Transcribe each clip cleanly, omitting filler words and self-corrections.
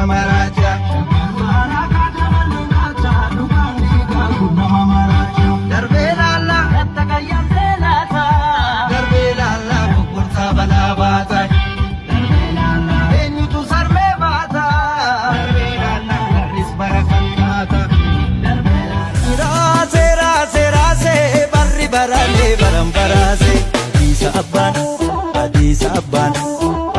nama maraacha. Darbee laallaa darbee laallaa gurgurtaa balaa baata. Eenyutu sarmee baata? Barris bara fakkaata. Raasee raasee raasee barri baraalee baran baraasee. Hadiisa abbaan hadiisa abbaan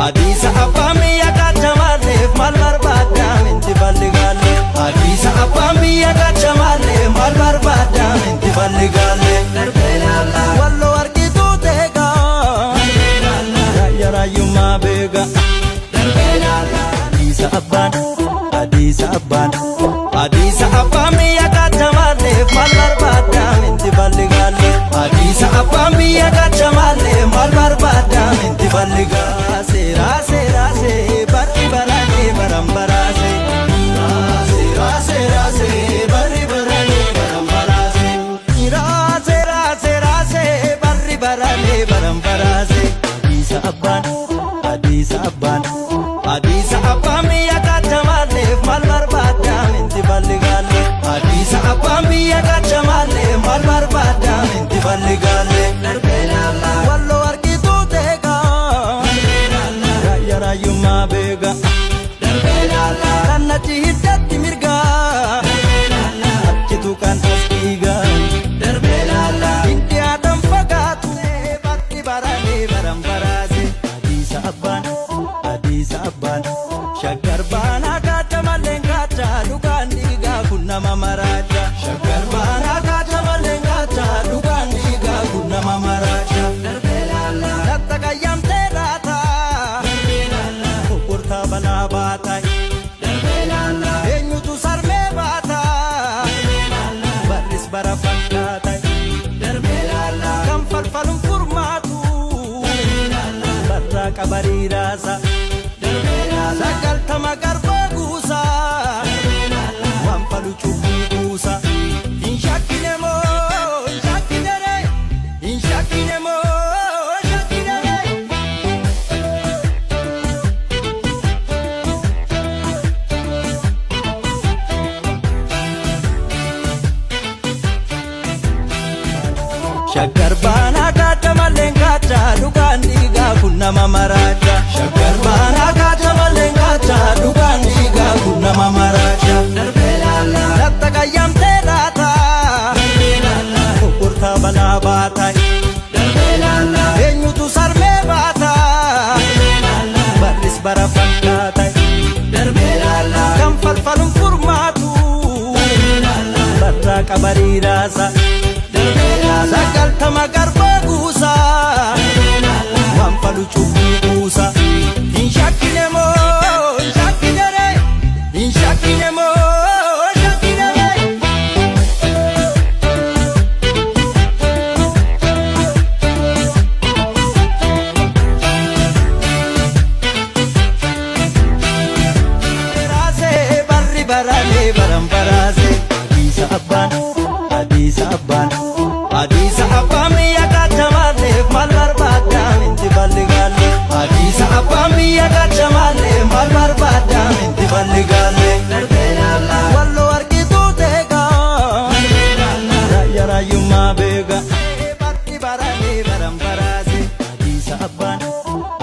hadiisa abbaan biyya kaachamaalleef maal barbaadda minti balli gaalle. Hadiisa abbaan biyya kaachamaalleef maal barbaadda minti balli gaalle. Walloo argituu teegaa raayyaa raayyummaa beekaa. Hadiisa abbaan hadiisa abbaan hadiisa abbaan biyya kaachamaalleef maal barbaadda minti balli gaalle. Hadiisa abbaan biyya kaachamaalleef maal barbaadda minti balli gaase raase raase barri baraanee baran baraase. Raase raase raase barri baraanee baran baraase. Raase raase raase barri baraanee baran baraase. Hadiisa abbaan hadiisa abbaan hadiisa abbaan biyya kaachamaalleef maal barbaadda minti balli gaalle. Hadiisa abbaan biyya kaachamaalleef maal barbaadda minti balli gaalle. Walloo argituu teegaa raayyaa raayyummaa beekaa. Kannachi hiddatti mirgaa achitu kan as dhiigaa. Hindi aadaan fagaatu barri baraalee baran baraase. Hadiisa abbaan hadiisa abbaan shaggar baanaa kaacha malleen kaacha dhugaan dhiigaa kun nama maraacha. Shaggar baanaa kaacha malleen kaacha dhugaan dhiigaa kun nama maraacha. Latta qayyamtee laata gurgurtaa balaa baata. Eenyutu sarmee baata? Barris bara fakkaata. Kan falfaluun furmaatu barraa qabarii raasa. Sagaltama garbaa guusa waan falu cubbuu buusa. Hin shakkine moo hin shakkine ree hin shakkine moo hin shakkine ree. Shaggar baanaa kaacha malleen kaacha dhugaan dhiigaa kun nama maraacha. Shaggar baanaa kaacha malleen kaacha dhugaan dhiigaa kun nama maraacha. Latta qayyamtee laata gurgurtaa balaa baata. Eenyutu sarmee baata? Barris bara fakkaata. Kan falfaluun furmaatu barraa qabarii raasa. Sagaltama garbaa guusa waan falu cubbuu buusa. Hin shakkine moo hin shakkine ree hin shakkine moo hin shakkine ree. Raasee barri baraalee baran baraase. Hadiisa abbaan hadiisa abbaan hadiisa abbaan biyya kaachamaalleef maal barbaadda minti balli gaalle. Hadiisa abbaan biyya kaachamaalleef maal barbaadda minti balli gaalle. Walloo argituu teegaa raayyaa raayyummaa beekaa. Barri baraalee baran baraase. Hadiisa abbaan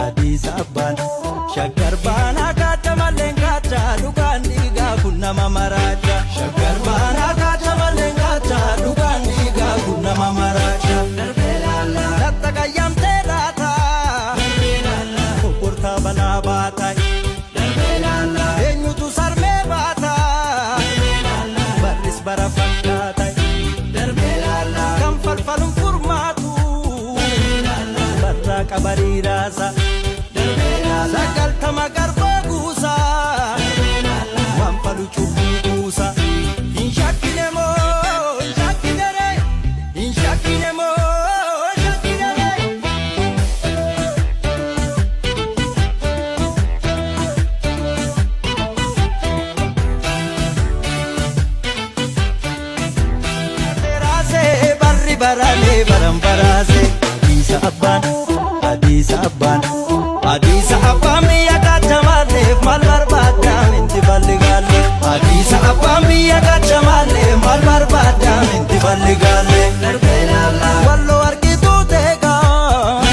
hadiisa abbaan shaggar baanaa kaacha malleen kaacha dhugaan dhiigaa kun nama maraacha. Shaggar baanaa kaacha malleen kaacha dhugaan dhiigaa kun nama maraacha. Latta qayyamtee laata gurgurtaa balaa baata. Eenyutu sarmee baata? Barris bara fakkaata. Kan falfaluun furmaatu barraa qabarii raasa. Sagaltama garbaa guusa waan falu cubbuu buusa. Hin shakkine moo hin shakkine ree hin shakkine moo hin shakkine ree. Raasee barri baraalee baran baraase. Hadiisa abbaan hadiisa abbaan hadiisa abbaan biyya kaachamaalleef maal barbaadda minti balli. falligaalle. Walloo argituu teegaa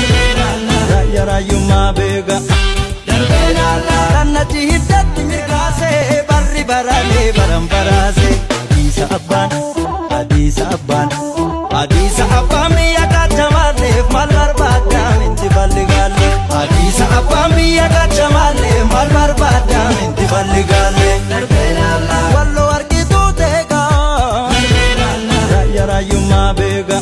raayyaa raayyummaa beeka. Kannachi hiddatti mirgaasee barri baraalee baran baraase. Hadiisa abbaan, hadiisa abbaan, hadiisa abbaan biyya kaachamaalleef maal barbaadda minti falligaalle. Hadiisa abbaan biyya kaachamaalleef maal barbaadda minti falligaalle. Walloo argituu teegaa raayyaa raayyummaa beeka.